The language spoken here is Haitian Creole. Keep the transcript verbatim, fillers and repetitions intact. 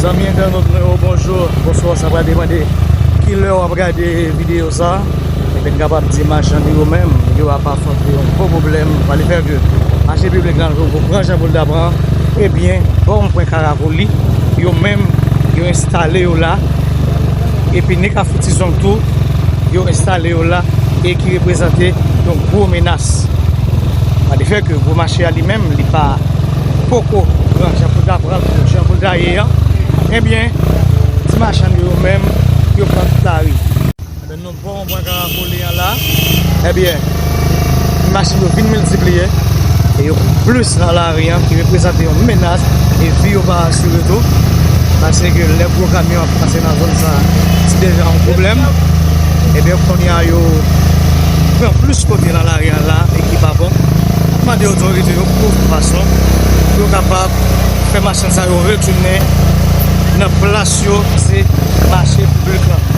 Zanmi entènot nou yo, bonjou, bonswa, sa pral depande ki lè w ap gade videyo sa. Ebyen, n kapab di machann yo menm, yo ap afwonte yon gwo pwoblèm. Sa vle fè ke mache piblik lan, yo pran jan pou l ta pran. Ebyen, bò yon pwen Karakoli, yo menm, yo enstale yo la. Epi ni Kafou Tizong tou, yo enstale yo la e ki reprezante yon gwo menas. Sa vle fè ke gwo mache a li menm, li pa poko pran jan pou l ta pran l, jan pou l ta ye an. Ebyen, ti machann yo menm, yo pran tout lari. Ebyen, nou bon pwen Karakoli an la. Ebyen, machann yo vin miltipliye e yo plis nan lari an, ki reprezante yon menas e vi yo pa asire tou. Paske lè gwo kamyon ap pase nan zòn sa, se deja yon pwoblèm. Ebyen, kounye a yo pran plis kote nan lari an la e ki pa bon. Mande otorite yo pou fason pou yo kapab fè machann sa yo retounen nan plas yo, se mache piblik lan.